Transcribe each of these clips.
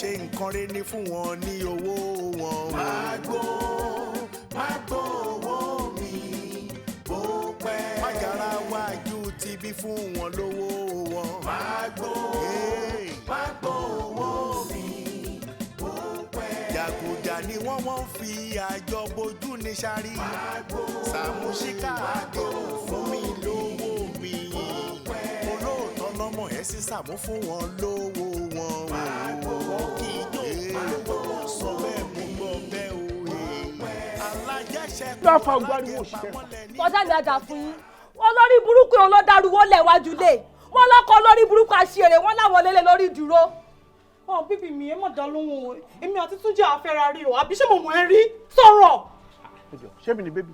Ṣe nǹkan rẹ ní fún wọn ní owó wọn. Má gbó, má gbó owó mi bó pẹ́. Májàra wájú ti bí fún wọn lówó wọn. Má gbó, má gbó owó mi bó pẹ́. Jàgùjà ni wọ́n fi àjọ bojú ní sáré. Sàmúsíkà àdéhùn fún mi lówó mi. Olóòótọ́ lọ́mọ ẹ̀ sí Sàmú, fún wọn lówó wọn. Wọ́n kì í jó lówó wọn, sọ bẹ́ẹ̀, mo gbọ́ bẹ́ẹ̀ o. Alájẹsẹ̀kù Lọ́ fa gbariwo òṣìṣẹ́. Kọjá mi àjà fún yín. Wọn lórí burúkú yẹn ló dariwo lẹ̀ wájú lé wọn, lọ́kọ lórí burúkú àṣìírè wọn láwọn lélẹ̀ lórí ìdúró. Ọ bíbí mi, ẹ má dá lóhùn o. Èmi àti Túnjí àfẹ́ra rí o, àbí ṣé mo mọ̀ ẹ́ rí? Sọ̀rọ̀. Ṣé mi ni baby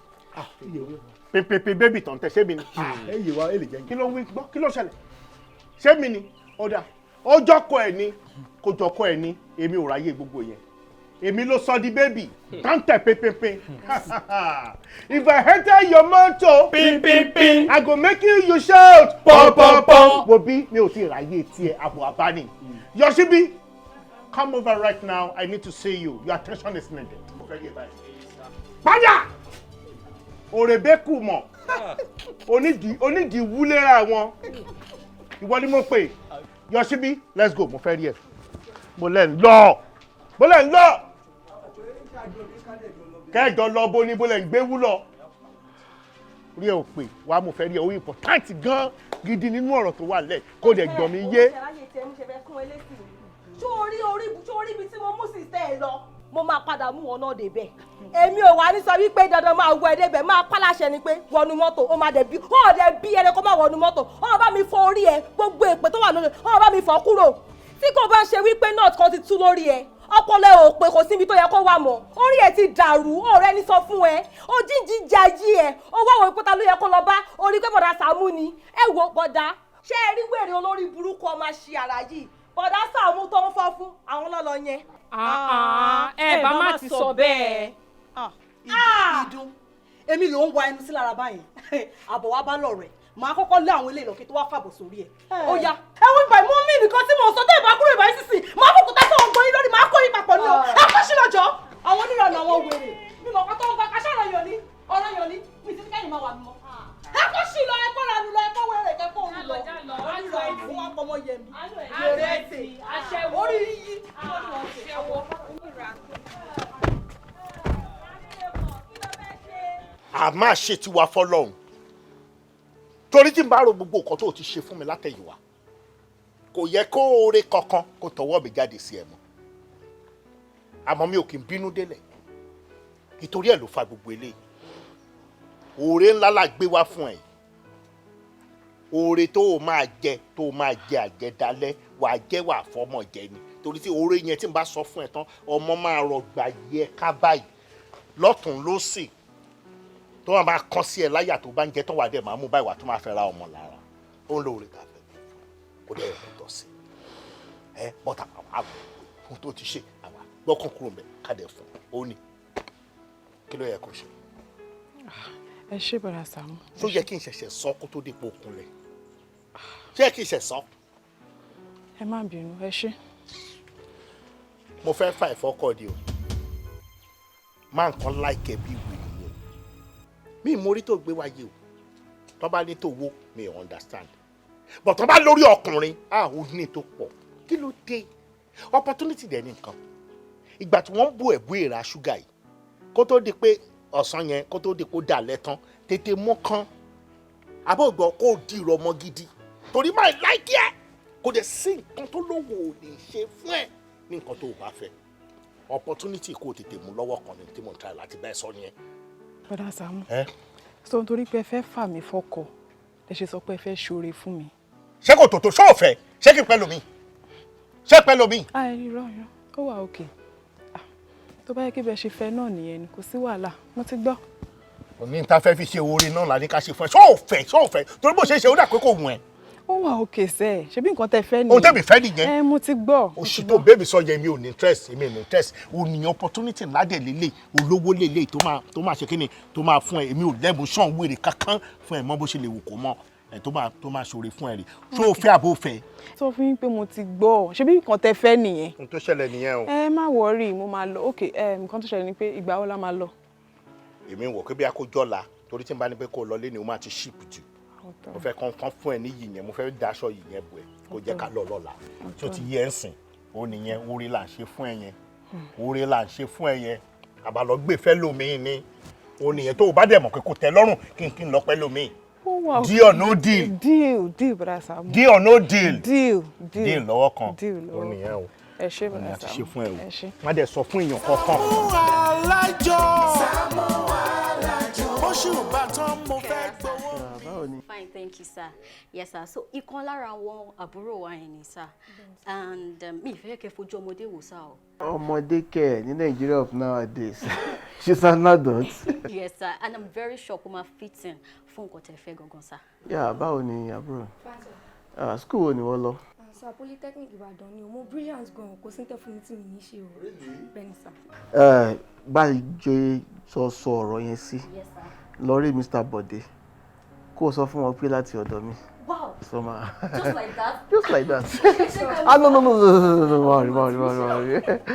pèpèpè baby tó ń tẹ? Ṣé mi ni? Ẹ yé wa, ẹ lè jẹ́. Kí ló ń wí gbọ́? Kí ló ṣẹlẹ̀? Ṣé mi ni? Ọ̀dà ọjọ́kọ ẹ̀ ni, kò jọkọ ẹ̀ ni. Èmi ò ráyè gbogbo yẹn. Èmi ló sọ di baby tó ń tẹ̀ pépépé. If I enter your motor, pin pin pin, I go make you shout pom pom pom. Wo bí, mi ò tí ì ráyè tiẹ̀, àbò àbáni. Yosibi, come over right now. I need to see you. Your attention is needed. Padà òrèbékù mọ̀, onídìí onídìí wúlera wọn. Ìwọ ni mo pè. Yosibi, let's go. Mo fẹ́ rí ẹ. Mo lẹ́ ń lọ, mo lẹ́ ń lọ kẹjọ lọ. Bó ni bó lẹ́ ń gbé wúlọ rí ẹ ò pè wá. Mo fẹ́ rí ẹ, ó important gan gidi nínú ọ̀rọ̀ tó wà lẹ̀, kó dẹ̀ gbọ̀n mi yé. Ṣó orí orí, ṣó orí ibi tí mo mú sí tẹ́ ẹ lọ, mo máa padà mú wọn náà débẹ̀. Èmi ò wá ní sọ wípé dandan máa wọ ẹ débẹ̀. Máa pàláṣẹ ni pé wọnú mọ́tò. Ó máa dẹ̀ bí ó dẹ̀ bí ẹni kó má wọnú mọ́tò. Ó bá mi fọ orí ẹ, gbogbo èpè tó wà lórí ó bá mi fọ kúrò. Tí kò bá ń ṣe wípé nut kan ti tú lórí ẹ, ọpọlọ ẹ ò pé, kò síbi tó yẹ kó wà mọ́. Orí ẹ ti dàrú, ọ̀rẹ́ ní sọ fún ẹ, ó jíjí jayí ẹ, ó wá wọ ìpótà ló yẹ kó lọ bá orí pé bọ̀dà Sàámú ni. Ẹ wo bọ̀dà, ṣé ẹ rí wèrè olórí burúkú ọmọ ṣe àrà yìí, bọ̀dà Sàámú tó ń fọ́ fún àwọn lọ́lọ́ yẹn. Ẹ bá má ti sọ bẹ́ẹ̀. Ìdún, èmi ló ń wa ẹnu sí lára báyìí. Àbọ̀ wa bá lọ rẹ̀, màá kọ́kọ́ lé àwọn eléyìí lọ́kẹ́ tó wá fàbọ̀ sórí ẹ̀. Ó yá, ẹ wọ́n ìbàyìí mú mi nìkan tí mò ń sọ tẹ́ ìbá kúrò ìbàyìí sísìn, máa fòkúta sí ọgbọ́n yín lórí, máa kó yín papọ̀ ní o. Ẹ kó sí lọ́jọ́ àwọn onírànà, àwọn wèrè mi mọ̀ kọ́ tó ń bá kaṣọ́. Ọ̀rọ̀ yàn ní ọ̀rọ̀ yàn ní mi ti kẹ́yìn máa wà mí mọ́. Ẹ kó sí lọ, ẹ kó ranu lọ, ẹ kó wèrè kẹ kó òun lọ. Onírànà fún wa pọmọ yẹ mi wèrè ẹ tè orí yíyí. A máa ṣe tiwa fọlọ́run, torí tí n bá ro gbogbo nǹkan tó o ti ṣe fún mi látẹ̀yìnwá, kò yẹ kó oore kankan kó tọwọ́ mi jáde sí ẹ mọ́. Àmọ́ mi ò kì í bínú délẹ̀, ìtorí ẹ̀ ló fa gbogbo eléyìí. Oore ńlá la gbé wá fún ẹ, oore tó o máa jẹ, tó o máa jẹ àjẹdálẹ́, wàá jẹ́ wàá fọmọ jẹ ni. Torí tí oore yẹn tí n bá sọ fún ẹ tán, ọmọ máa rọgbà yẹ ká báyìí lọ́tún lọ́sì, tó máa máa kán sí ẹ láyà. Tó bá ń jẹ tán, wàá dẹ̀ máa mú báyìí, wàá tó máa fẹ́ ra ọmọ lára. Ó ń lóore tá a fẹ́ gbé fún ẹ, kó dẹ̀ ẹ̀ tọ́ sí ẹ bọ́tà àwọn fún tó ti ṣe àwa gbọ́kàn kúrò mẹ́ ká dẹ̀ fún ó ní kí ló yẹ kó ṣe. Ẹ ṣé, bọ̀dà Sàámú. Ṣó yẹ kí n ṣẹ̀ṣẹ̀ sọ kó tó dípò òkunlẹ̀? Ṣé yẹ kí n ṣẹ̀ sọ? Ẹ má bínú, ẹ ṣé. Mo fẹ́ fà ìfọ́kọ̀ di o, má nǹkan láìkẹ́ bí wèrè ni o. Mi ì mórí tó gbé wáyé o. Tó bá ní tó wo mi ò understand, but tó bá lórí ọkùnrin, ah, ó ní tó pọ̀. Kí ló dé? Opportunity dẹ̀ ní nǹkan. Ìgbà tí wọ́n ń bú ẹ̀bú èèrà ṣúgà yìí, kó tó di pé ọ̀sán yẹn, kó tó di kó dà lẹ́tán, tètè mú kán abóògbọ́, kó di ìrọ̀mọ́ gidi, torí máa láìkí ẹ̀. Kò dẹ̀ sí nǹkan tó lówó ò lè ṣe fún ẹ ní nǹkan tó o bá fẹ́. Opportunity kó o tètè mú lọ́wọ́ kan ní tí mo ń try láti bẹ́ẹ̀ sọ nìyẹn. Bọ̀dà Sàámú. Ẹ? So nítorí pé ẹ fẹ́ fà mí fọ́kọ lẹ ṣe sọ pé ẹ fẹ́ ṣoore fún mi? Ṣé kò tòótọ́? Ṣé ò fẹ́? Ṣé kí n pẹ́ lómi? Ṣé pẹ́ lómi? Ah, irọ́ irọ́, ó wà òkè. Tó bá yẹ kí bẹ́ẹ̀ ṣe fẹ́ náà nìyẹn ni, kò sí wàhálà, mo ti gbọ́. Òní ta fẹ́ fi ṣe oore náà la ní ká ṣe fún ẹ. Ṣé ò fẹ́? Ṣé ò fẹ́? Torí bó ṣe ṣe, ó dà pé kò wù ẹ́. Ó wà òkè sẹ́ ẹ̀, ṣebí nǹkan tẹ́ fẹ́ nìyẹn. Ohun tẹ́mi fẹ́ nìyẹn. Ẹ, mo ti gbọ́. Oṣù tó bébì sọ yẹn, mi ò ní interest, èmi ò ní interest. O ní opportunity ńlá dẹ̀ lélẹ̀, olówó lélẹ̀, tó máa ṣe kíni, tó máa fún ẹ. Èmi ò lẹ́bùn ṣàn wèrè kankan fún ẹ mọ́, bó ṣe lè wù kó mọ́. Ẹ̀ tó máa ṣoore fún ẹ rè. Ṣó o fẹ́ àbó fẹ́? Sọ fún yín pé mo ti gbọ́. Ṣebí nǹkan tẹ́ fẹ́ nìyẹn. Ohun tó ṣẹlẹ̀ nìyẹn o. Ẹ má worry, mo máa lọ. Ok, nǹkan tó ṣẹlẹ̀ ni pé ìgbà wo la máa lọ? Èmi ń wọ̀ pé bí a kó jọ́la, torí tí n bá ní pé kó o lọ lé ni, o máa ti ship jù. Mo fẹ́ kàn fún ẹ níyì yẹn, mo fẹ́ daṣọ yìí yẹn bù ẹ, kó jẹ́ ká lọ lọ́la. Tí o ti yẹ ẹ sìn, ó nìyẹn. Oore là ń ṣe fún ẹ yẹn, oore là ń ṣe fún ẹ yẹn. Àbálọ gbé fẹ́ lómi ni, ó nìyẹn. Tó o bá dẹ̀ mọ̀ pé kò tẹ́ lọ́rùn, kí n lọ pẹ́ lómi. Ó wà. Deal or no deal? Deal, deal, bọ̀dá Sàámú. Deal or no deal? Deal, deal. Deal lọ́wọ́ kan. Deal Ó lọ́wọ́. nìyẹn o. Ẹ ṣé, Ó bọ̀dá ní a ti ṣe Sàámú. fún ẹ o. Ẹ ṣé. Má dẹ̀ sọ fún èèyàn kankan. Alájọ. Sàámú Alájọ. Oṣù bàtàn mo fẹ́ gbowó. Báwo ni? Fine, thank you, sir. Yes, sir. So, ìkan lára àwọn àbúrò wa yẹn ni, sir. And mi ì fẹ́ kẹ́ fojú ọmọdé wò, sir o. Ọmọdé kẹ̀ ní Nigeria of nowadays, she's an adult. Yes, sir. And I'm very sure kó máa fit in fún nǹkan tẹ́ fẹ́ gangan, sir. Yeah, báwo ni àbúrò? Ah, school wo ni wọ́n lọ? Sir, Polytechnic Ìbàdàn ni o. Mo brilliant gan, kò sí ní tẹ́ fún mi tí mi ní ṣe o. Bẹ́ẹ̀ ni, sir. Ẹ báyìí jẹ́ sọ ọ̀rọ̀ yẹn sí. Yes, sir. Lọ rí Mr. Bọ̀dé, kó o sọ fún wọn pé láti ọ̀dọ̀ mi. Wow. So ma. Just like that? Just like that. Ah, no, no, no, no, no, no, no, worry, worry, worry, worry. Thank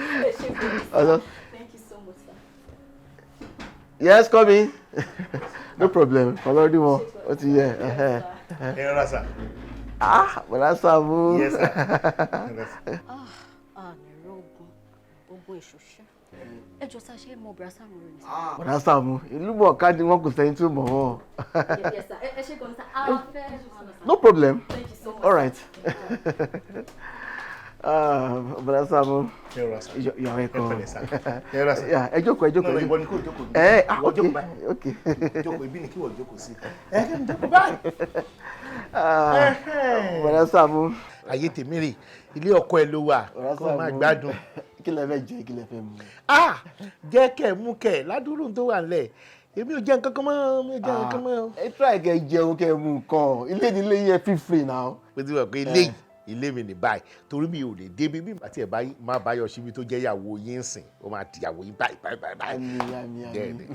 you so much, sir. Yes, come in. No problem. Ọlọ́rí wọn, ó ti yẹ. Ẹ rọra, sir. Ah, Bọ̀dá Sàámú. Yes, sir. Ah, ah, nìró ogun, ogun èṣù ṣá. Ẹ jọ sá, ṣé mo bọ̀dá Sàámú rẹ̀ ni, sir? Bọ̀dá Sàámú, ìlú mọ̀ọ́ká ni wọ́n, kò sẹ́yìn tí ó mọ̀ wọ́n. Yes, sir. Ẹ ṣé gan, sir. Ah, fẹ́. No problem. Thank you so much. All right. Ah, Bọ̀dá Sàámú. Ẹ rọra, sir. You are welcome. Ẹ pẹ̀lẹ́, sir. Ẹ rọra, sir. Yeah, ẹ jókòó, ẹ jókòó. No, no, ìwọ ni kò jókòó. Ẹ ah, Ìwọ okay, jókòó báyìí. okay. Jókòó, ibi ni kí wọ́n jókòó sí. Ẹ kí n jókòó báyìí. Ah, Bọ̀dá Sàámú. Ayé tèmi rè, ilé ọkọ ẹ ló wà, kó máa gbádùn. Kí lẹ fẹ́ jẹ, kí lẹ fẹ́ mu? Ah, jẹ́ kẹ̀ mú kẹ̀ ládùúrú tó wà nílẹ̀. Èmi ò jẹ́ nǹkan kan mọ́, mi ò jẹ́ nǹkan mọ́. Ẹ try kẹ́ jẹun, kẹ́ mu nǹkan. Ilé ni ilé yẹn, feel free now. Mo ti mọ̀ pé ilé yìí, ilé mi ní báyìí, torí mi ò lè débi bí màá tiẹ̀ bá má bá yọ síbi tó jẹ́ ìyàwó yín ń sìn, ó máa dìyàwó yín báyìí báyìí báyìí báyìí. Àmín, àmín, àmín. Bẹ́ẹ̀ni,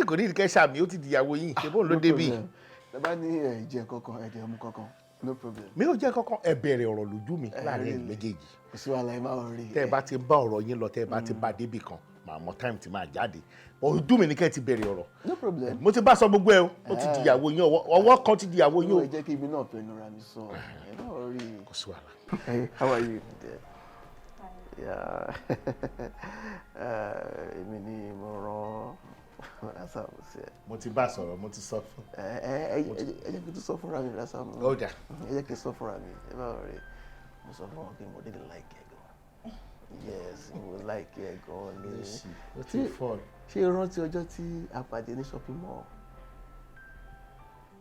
kò ní ìdíkẹ́ sàmì, ó ti dìyàwó yín, ṣé bóun ló No débi. problem. Ẹ bá ní ẹ jẹ kankan, ẹ jẹ mu kankan, no problem. Mi ò jẹ́ kankan, ẹ bẹ̀rẹ̀ ọ̀rọ̀ lójú mi láàrin ẹ̀yin méjèèjì. Kò sí wàhálà, ẹ má worry. Tẹ́ ẹ bá ti bá ọ̀rọ̀ yín lọ, tẹ́ ẹ bá ti bá débì kan, màá mọ time tí màá jáde. Ojú mi ní kẹ́ ẹ ti bẹ̀rẹ̀ ọ̀rọ̀. No problem. Mo ti bá sọ gbogbo ẹ o, ó ti dìyàwó yín, ọwọ́ kan ti dìyàwó yín o. Ẹ jẹ́ kí ibi náà fẹnu ra mi sọ, ẹ má worry. Kò sí wàhálà. Hey, how are you? Yeah. Èmi ni mo rán Bọ̀dá Sàámú sí ẹ. Mo ti bá sọ̀rọ̀, mo ti sọ fún. Ẹ jẹ́ kí n tún sọ fúnra mi, Bọ̀dá Sàámú. Ó dà. Ẹ jẹ́ kí n sọ fúnra mi, ẹ má worry. Mo sọ fún wọn pé mo really like ẹ gan. Yes, mo like ẹ gan ni. Ó ti fall. Ṣé o rántí ọjọ́ tí a pàdé ní shopping mall?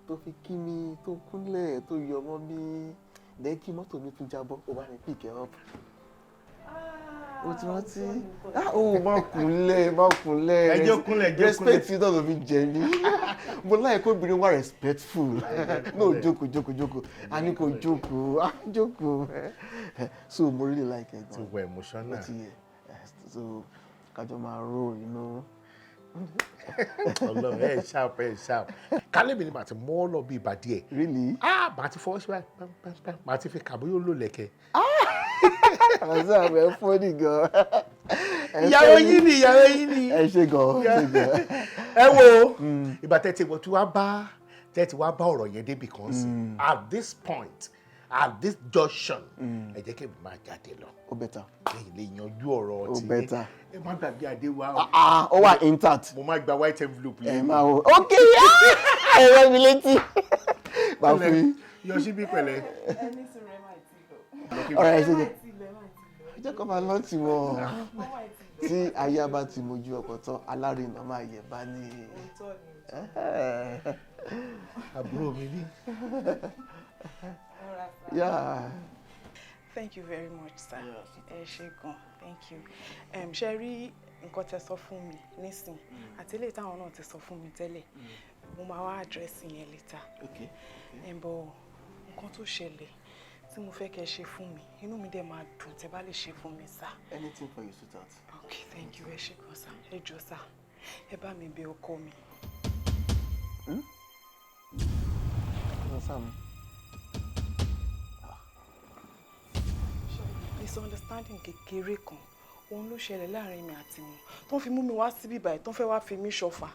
Tó fi kí mi, tó kúnlẹ̀, tó yọ ọmọ mi, lẹ́yìn kí mọ́tò mi tún jábọ́, ó bá mi pick ẹ up. O ti rántí? Ah, ó má kúnlẹ̀, má kúnlẹ̀. Ẹ jẹ́ ó kúnlẹ̀, ẹ jẹ́ ó kúnlẹ̀. Respect náà ló fi jẹ mí. Mo láì kó obìnrin wá respectful. No, jókòó, jókòó, jókòó. A ní kò jókòó, ah, jókòó. So mo really like ẹ gan. Ti wọ emotional. Ó ti yẹ. So kájọ máa roll. Ọlọ́run, ẹ sharp, ẹ sharp. Kálẹ̀mí ni màá ti mọ́ lọ bí ìbàdí ẹ̀. Really? Ah, màá ti fọwọ́ sí báyìí, pam, pam, pam, màá ti fi kàbó yóò lò lẹ̀kẹ̀. Àṣà àbẹ̀ funny gan. Ìyàwó yín ni, ìyàwó yín ni. Ẹ ṣé gan, ẹ ṣé gan. Ẹ wo ìgbà tẹ́ ti wọ́n tí wàá bá tẹ́ ti wá bá ọ̀rọ̀ yẹn débi kan sí. At this point, at this junction, ẹ jẹ́ kí èmi máa jáde lọ. Ó better. Lẹ́yìn lè yanjú ọ̀rọ̀ Ó tí better. Ẹ má gbàgbé adé wa o. Ah, ó wà intact. Mo máa gba white envelope Ẹ yẹn. máa wo. Ok, ẹ rẹ́ mi létí. Bá fún yín. Yọ síbí pẹ̀lẹ́. Ẹ ní sùúrù, ẹ má ti lọ. Ọ̀rẹ́, ẹ ṣe jẹ́. Ẹ jẹ́ kó máa lọ́ tì wọ́n. Tí aya bá ti mojú ọkọ tán, alárinà máa yẹ̀ bá ní. Àbúrò mi ní. Yeah. Thank you very much, sir. Ẹ ṣé gan, thank you. Ṣe rí nǹkan tẹ́ sọ fún mi nísìn àti eléyìí táwọn náà ti sọ fún mi tẹ́lẹ̀, mo máa wá address yẹn later. Okay. But nǹkan tó ṣẹlẹ̀ tí mo fẹ́ kẹ́ ṣe fún mi, inú mi dẹ̀ máa dùn tẹ́ bá lè ṣe fún mi, sir. Anything for you, sweetheart. Okay, thank you. Ẹ ṣé gan, sir. Ẹ jọ̀ọ́, sir, ẹ bá mi bẹ̀ ọkọ mi. Sàámú. Misunderstanding kékeré kan òun ló ṣẹlẹ̀ láàrin mi àti wọn tó ń fi mú mi wá síbí báyìí, tó ń fẹ́ wá fi mí ṣọ̀fà,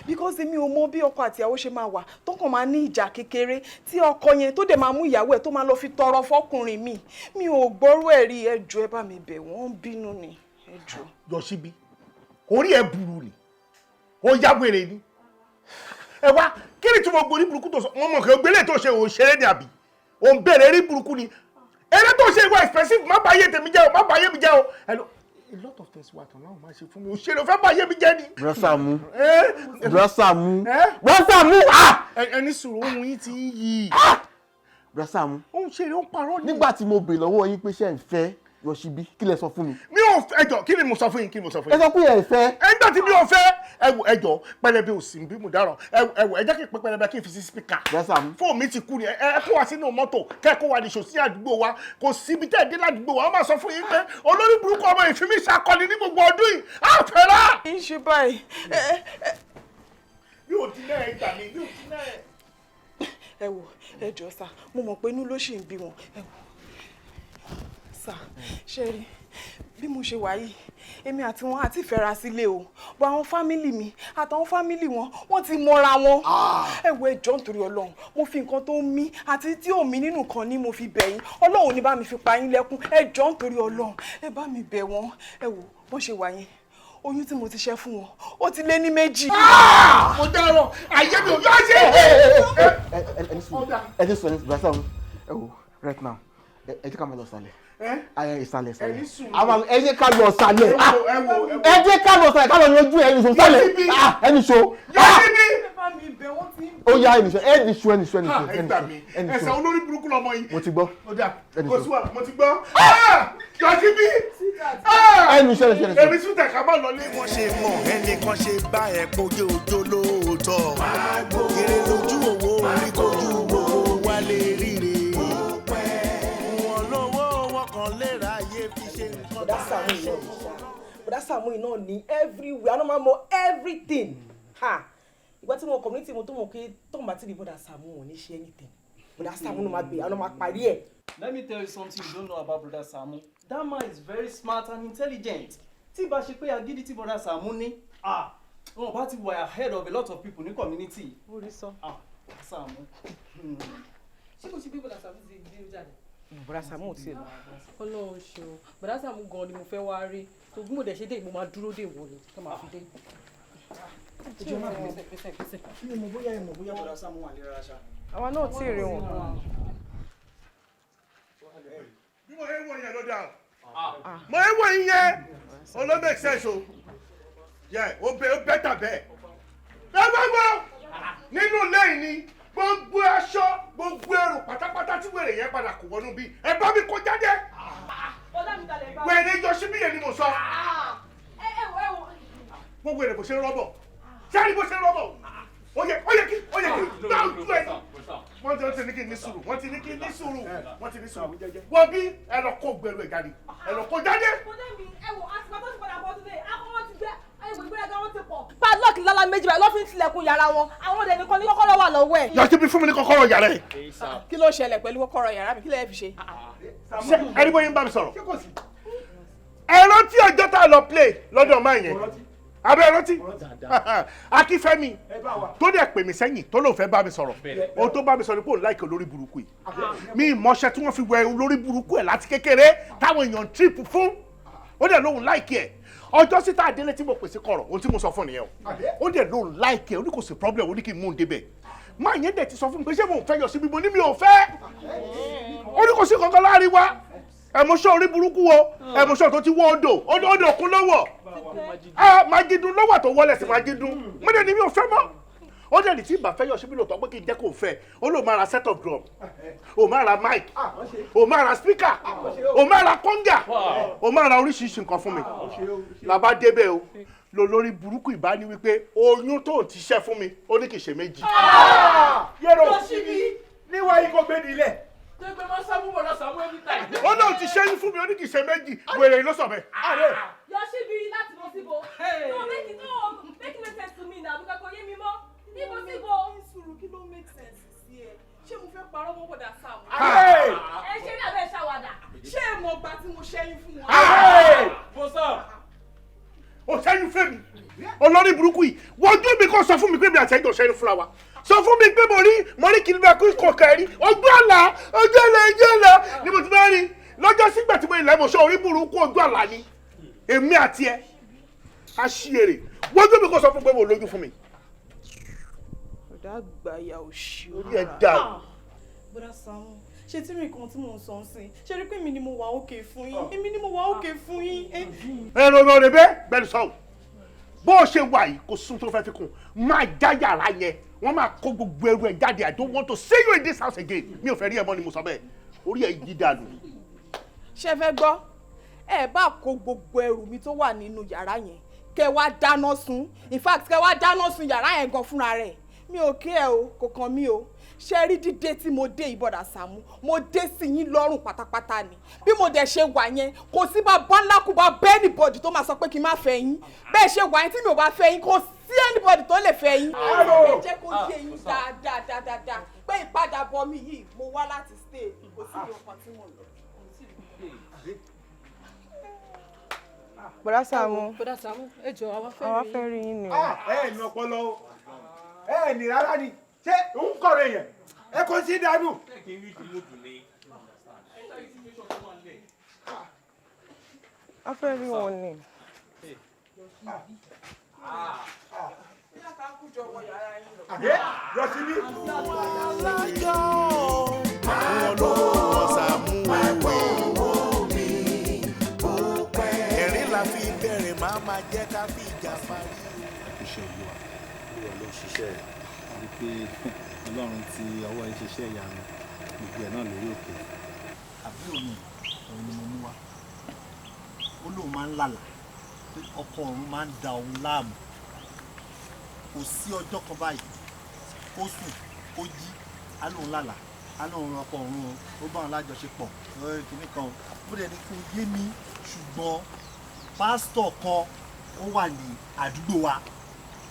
because èmi ò mọ bí ọkọ àti ìyàwó ṣe máa wà tó kàn máa ní ìjà kékeré, tí ọkọ yẹn tó dẹ̀ máa mú ìyàwó ẹ̀ tó máa lọ fi tọrọ fọkùnrin mi. Mi ò gbọ́rú ẹ̀ rí. Ẹ jọ̀ọ́, ẹ bá mi bẹ̀ wọ́n, ń bínú ni, ẹ jọ̀ọ́. Yọ̀síbi, orí ẹ burú ni, ó yá wèrè ni. Ẹ wá, kí ni tí mo gborí burúkú tó sọ? Wọn mọ̀ kí o gbélé tó ṣe òṣèré ni, àbí ò ń bèrè eré burúkú ni? Eré tó ṣe ìwà expensive. Má bàa yé tèmi jẹ́ o, má bàa yé mi jẹ́ o. Hello, a lot of things wà tán láwọn máa ṣe fún mi. Òṣèré ò fẹ́ bá yé mi jẹ́ ni. Bro Sàámú, Bro Sàámú, Bro Sàámú, ah! Ẹni sùúrù, ohun yín ti ń yí. Bro Sàámú. Ó ń ṣeré, ó ń parọ́ ni. Nígbà tí mo bèèrè lọ́wọ́ yín pé ṣé ẹ̀ ń fẹ́ Yọ̀síbí, kí lẹ sọ fún mi? Mi ò fẹ́. Ẹjọ́, kí ni mo sọ fún yín? Kí ni mo sọ fún Ẹ yín? sọ pé ẹ fẹ́. Ẹ nígbà tí mi ò fẹ́. Ẹ wò, ẹjọ́, pẹlẹbẹ ò sí bí mo dáràn. Ẹ wò, ẹ jẹ́ kí n pẹ́ pẹlẹbẹ kí n fi sí speaker. Bro Sàámú. Fóònù mi ti kú ni. Ẹ kó wa sínú mọ́tò, kẹ́ ẹ kó wa nìṣó sí àdúgbò wa. Kò síbi tẹ́ ẹ dé ládùúgbò wa, wọ́n máa sọ fún yín pé olórí burúkú ọmọ ìfimí ṣakọni ní gbogbo ọdún yìí á fẹ́ rà. Kì í ṣe báyìí. Mi ò dín náà, ẹ gbà mí, mi ò dín náà. Ẹ wò, ẹ jọ̀ọ́ sá, mo mọ̀ pé inú ló ṣì ń bí wọn. Ẹ wò sá, ṣe rí bí mo ṣe wà yìí, èmi àti wọn àti ìfẹ́ra sílé o, bọ́ àwọn family mi àtàwọn family wọn, wọ́n ti mọra wọn. Ẹ wo, ẹ jọ̀ọ́, nítorí Ọlọ́run, mo fi nǹkan tó ń mí àti tí ò mí nínú kan ní mo fi bẹ̀ yín. Ọlọ́run ní bá mi fi pa yín lẹ́kún. Ẹ jọ̀ọ́, nítorí Ọlọ́run, ẹ bá mi bẹ̀ wọ́n. Ẹ wò, bọ́n ṣe wà yẹn, oyún tí mo ti ṣẹ́ fún wọn, ó ti lé ní 2. Mo dáràn, ayé mi ò yọ ṣe. Ẹ ní sùúrù, ẹ ní sùúrù, Bro Sàámú. Ẹ wò, right now, ẹ jẹ́ ká máa lọ sàlẹ̀. Ayẹ, ìsàlẹ̀, ìsàlẹ̀. Ẹ ní sùúrù. Àwọn, ẹ jẹ́ ká lọ sàlẹ̀. Ẹ wo, ẹ wo, ẹ wo. Ẹ jẹ́ ká lọ sàlẹ̀, ká lọ yanjú ẹ nìṣó sàlẹ̀. Yọ̀síbí. Ah, ẹ nìṣó. Yọ̀síbí. Ẹ bá mi bẹ̀ wọ́n, ti ń Ó yá, ẹ nìṣó, ẹ nìṣó, ẹ nìṣó, ẹ nìṣó. Ẹ gbà mí, Ẹ nìṣó. ẹsẹ̀ olórí burúkú lọmọ yìí. Mo ti gbọ́. Ó dà, Ẹ nìṣó. kò sí wàhálà, mo ti gbọ́. Yọ̀síbí. Ẹ nìṣó, ẹ nìṣó, ẹ nìṣó. Èmi tún tẹ̀ ká má lọ lé. Wọ́n ṣe mọ̀ ẹnìkan ṣe bá ẹ̀ kojú ojó lóòótọ́. Kéré lójú owó orí kojú gbogbo wa lè ríre. Wọn lówó wọn kan lè ráyè fi ṣe nǹkan. Bọ̀dá Sàámú iná ní ṣá, Bọ̀dá Sàámú iná ní everywhere, àná máa mọ everything. Ha, ìgbà tí mo community mo tó mọ̀ pé tóun bá ti rí Bọ̀dá Sàámú, wọn ò ní ṣe anything. Bọ̀dá Sàámú ló máa gbé, àná máa parí ẹ̀. Let me tell you something you don't know about Brother Sàámú. That man is very smart and intelligent. Tí bá ṣe pé agídí tí Brother Sàámú ní, ah, wọn bá ti wà ahead of a lot of people ní community. Orí sọ. Ah, Sàámú. Ṣé kò ṣe pé Bọ̀dá Sàámú ti gbé jáde? Bọ̀dá Sàámú ò tiẹ̀ lọ. Ọlọ́run ṣeun. Bọ̀dá Sàámú gan ni mo fẹ́ wá rí. Tó bí mo dẹ̀ ṣe dé, mo máa dúró dè wọ́n ni tó máa fi dé. Ẹ jọ̀ọ́, má bínú. Gbèsè, gbèsè. Mi ò mọ̀ bóyá ẹ mọ̀ bóyá Brother Sàámú wà lera ṣá. Àwa náà tí ì rí wọn. Bí mo ṣe ń wọ yẹn ló dáa, mo ń wọ yẹn o ló make sense o yẹ o bẹ o better bẹ́ẹ̀. Ẹ wá gbọ́, nínú ilé yìí ni gbogbo aṣọ, gbogbo ẹrù pátápátá tí wèrè yẹn padà kò wọnú bí, ẹ bá mi kó jáde. Bọ́dá mi kalẹ̀ bá. Wèrè yọ síbí yẹn ni mo sọ. Ẹ ẹ wò, ẹ wò. Gbogbo èrè bó ṣe ń rọ́bọ̀ sẹ́ni, bó ṣe ń rọ́bọ̀, ó yẹ kí gbá ojú ẹ. Wọ́n ti ní kí n ní sùúrù, wọ́n ti ní kí n ní sùúrù, wọ́n ti ní sùúrù. Wọ́n bí ẹ lọ kó gbẹrù ẹ̀ jáde, ẹ lọ kó jáde. Bọ́dá mi, ẹ wò, àtìgbà tó ti padà bọ́ sílé, akọ́ wọn ti gbé ẹ̀wò ìgbéraga wọn ti pọ̀. Padlock lálá méjì báyìí ló fi ń tilẹ̀kùn yàrá wọn. Àwọn ọ̀dẹ̀ nìkan ní kọ́kọ́rọ́ wà lọ́wọ́ ẹ̀. Yọtí bí, fún mi ní kọ́kọ́rọ́ yàrá ẹ̀. Kí ló ṣẹlẹ̀ pẹ̀lú kọ́kọ́rọ́ yàrá mi? Kí lẹ fi ṣe? Ṣé ẹni bóyá ń bá mi sọ̀rọ̀? Ẹ rántí ọjọ́ tá a lọ play lọ́dọ̀ máa yẹn? Abẹ́ rántí Akínfẹ́mi tó dẹ̀ pè mí sẹ́yìn, tó lóun fẹ́ bá mi sọ̀rọ̀? Ohun tó bá mi sọ̀rọ̀ ni pé òun like olórí burúkú yìí. Mi ìmọ̀ṣẹ́ tí wọ́n fi wẹ olórí burúkú ẹ̀ láti kékeré táwọn èèyàn trip fún, ó dẹ̀ lóun like ẹ̀. Ọjọ́ síta àdélé tí mo pèsè kọ̀rọ̀, ohun tí mo sọ fún nìyẹn o. Ó dẹ̀ lóun like ẹ̀, ó ní kò sí problem, ó ní kí n mú un débẹ̀. Máa yẹn dẹ̀ ti sọ fún mi pé ṣé mo fẹ́ yọ síbi? Mo ní mi ò fẹ́. Ó ní kò sí kankan láàrin wa. Ẹ̀mọ́ṣọ́ orí burúkú wo, ẹ̀mọ́ṣọ́ tó ti wọ́ odò, odò òkun lọ́wọ́ ẹ Májídùn lọ́wọ́ tó wọlé sí Májídùn. Mo dẹ̀ ní mi ò fẹ́ mọ́. Ó dẹ̀ ní tí ìbá fẹ́ yọ síbi lòótọ́, pé kí n jẹ́ kó fẹ́, ó lóun máa ra set of drum, ó máa ra mic, ó máa ra speaker, ó máa ra conga, ó máa ra oríṣiríṣi nǹkan fún mi. Làbá débẹ̀ o, lọ lórí burúkú ìbá ní wípé oyún tó ti ṣẹ́ fún mi, ó ní kì í ṣe méjì. Yẹ́rọ níwá yìí kò gbé nílẹ̀. Tó gbé mọ́ Sàámú, Bọ̀dá Sàámú every time. Ó náà ti ṣẹ́yún fún mi, ó ní kì í ṣe méjì. Wèrè ló sọ bẹ́ẹ̀. Yọ̀ṣíbi láti bọ́ síbo. No make it, no make it make sense to me now, because kò yé mi mọ́. Níbo síbo? Sùúrù, kí ló make sense sí ẹ? Ṣé mo fẹ́ parọ́? mọ́ bọ̀dà Sàámú. Ẹ ṣe ní abẹ́ ṣàwàdà. Ṣé ẹ mọ̀ gba tí mo ṣẹ́yún fún wọn? O ṣẹ́yún fún mi, olórí burúkú yìí. Wojú mi kò sọ fún mi pé mi àti ẹjọ́ ṣẹ́yún fúnra wa. Sọ fún mi pé mo rí kí n bá kú kọ̀ọ̀kan rí ojú àlá, ojú àlá, ojú àlá ni mo ti máa rí lọ́jọ́ sígbà tí mo ilẹ̀ mọ̀ sọ orí burúkú, ojú àlá ni èmi àti ẹ a ṣí èrè. Wojú mi kò sọ fún pé mo lójú fún mi. Ọ̀dà àgbàyà òṣì. Orí ẹ dà. Bọ́dà Sàámú, ṣé tí mi kan tí mò ń sọ ń sìn, ṣe rí pé èmi ni mo wà òkè fún yín, èmi ni mo wà òkè fún yín. Èrò ọ̀rọ̀ rẹ̀ bẹ́ẹ̀ bẹ́ẹ̀ sọ̀rọ̀ bó o ṣe wà yìí, kò sún tó fẹ́ fi kún. Máa já yàrá yẹn, wọ́n máa kó gbogbo ẹrù ẹ̀ jáde. I don't want to see you in this house again. Mi ò fẹ́ rí ẹ mọ́ ni mo sọ bẹ́ẹ̀. Orí ẹ̀ yí dànù. Ṣé fẹ́ gbọ́? Ẹ bá kó gbogbo ẹrù mi tó wà nínú yàrá yẹn, kẹ wá dáná sun. In fact, kẹ wá dáná sun yàrá yẹn gan fúnra rẹ̀, mi ò kí ẹ o, kò kàn mí o. Ṣe rí dídé tí mo dé ìbọ̀dà Sàámú, mo dé sí yín lọ́rùn pátápátá ni. Bí mo dẹ̀ ṣe wà yẹn, kò sí bá báńlákù bá bẹ́ẹ̀ anybody tó máa sọ pé kí n má fẹ́ yín. Bẹ́ẹ̀ ṣe wà yẹn, tí mi ò bá fẹ́ yín, kò sí anybody tó lè fẹ́ yín. Ẹ jẹ́ kó yé yín dáadáa dáadáa pé ìpadàbọ̀ mi yìí, mo wá láti stay, kò sí ìyọkan tí mo lọ. Bọ̀dá Sàámú. Bọ̀dá Sàámú, ẹ jọ, àwa fẹ́ Àwa rí fẹ́ rí yín ni o. Ẹ ẹ ní ọpọlọ o, ẹ ẹ ní rárá ni. Ṣé ń kọ̀rọ̀ èèyàn ẹ kò sí dànù. A fẹ́ rí wọn ni. Yọ síbí. Alájọ wọn ló wọ́n Sàámú owó mi. Ẹ̀rín la fi bẹ̀rẹ̀, máa ma jẹ́ ká fi ìjà parí. Iṣẹ́ Olúwa, Olúwa ló ń ṣiṣẹ́ rẹ̀, wípé Ọlọ́run ti ọwọ́ yín ṣiṣẹ́ ìyanu gbogbo ẹ̀ náà lórí òkè. Àbúrò mi, òun ni mo mú wá. Ó lóun máa ń lálàá pé ọkọ òun máa ń da òun láàmú. Kò sí ọjọ́ kan báyìí kó sùn kó jí, á lóun lálàá, á lóun ran ọkọ òun o, ó bá òun lájọṣepọ̀ lórí kinní kan o. Bó dẹ̀ ní kó yé mi, ṣùgbọ́n pásítọ̀ kan ó wà ní àdúgbò wa